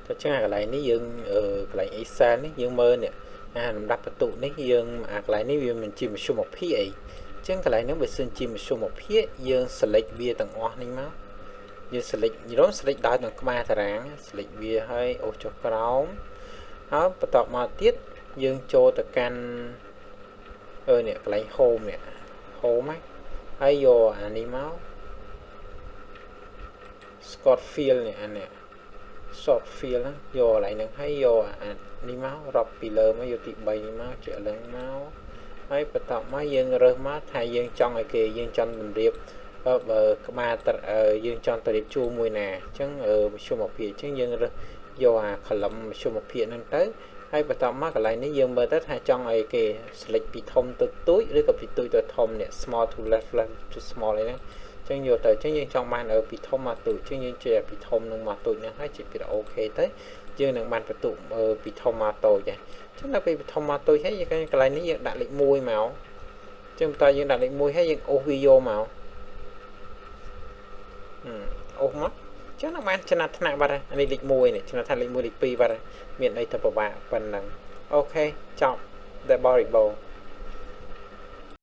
តែចឹងអាកន្លែងនេះយើងកន្លែង Excel នេះយើងមើលនេះអាលំដាប់បន្ទុកនេះយើងអាកន្លែងនេះវាមិនជាមធ្យមភាគអីចឹងកន្លែងហ្នឹងបើសិនជាមធ្យមភាគយើង select វាទាំងអស់នេះមកយើង select រំ select ដោយនឹងក្បាលតារាង select វាហើយអូសចុះក្រោមហើយបន្ទាប់មកទៀតយើងចូលទៅកាន់អឺនេះកន្លែង home នេះ home ហ្នឹងហើយយកអានេះមក sort field នេះអានេះ sort field ហ្នឹងយកកន្លែងហ្នឹងហើយយកអានេះមករាប់ពីលើមកយកទី3នេះមកជាឡើងមកហើយបន្ទាប់មកយើងរើសមកថាយើងចង់ឲ្យគេយើងចង់តម្រៀបបើក្បាលយើងចង់ទៅរៀបជួរមួយណាអញ្ចឹងមធ្យមភាគអញ្ចឹងយើងរើសយកអា column មធ្យមភាគហ្នឹងទៅហើយបន្ទាប់មកកន្លែងនេះយើងមើលទៅថាចង់ឲ្យគេ select ពីធំទៅទូចឬក៏ពីទូចទៅធំនេះ small to left, left to small អីហ្នឹងចឹងយកទៅចឹងយើងចង់បានឲ្យពីធំមកទូចចឹងយើងចេះពីធំនឹងមកទូចហ្នឹងហើយចុចពី OK ទៅយើងនឹងបានបន្ទុកពីធំមកតូចហ្នឹងចឹងដល់ពេលពីធំមកតូចហើយយើងកន្លែងនេះយើងដាក់លេខ1មកចឹងបន្តយើងដាក់លេខ1ហើយយើងអូសវាយកមកអូសមកចឹងនឹងបានចំណាត់ថ្នាក់បាត់ហើយអានេះលេខ1នេះចំណាត់ថ្នាក់លេខ1លេខ2បាត់ហើយមានអីទៅពិបាកប៉ុណ្ណឹង OK ចប់តែបរិបូរ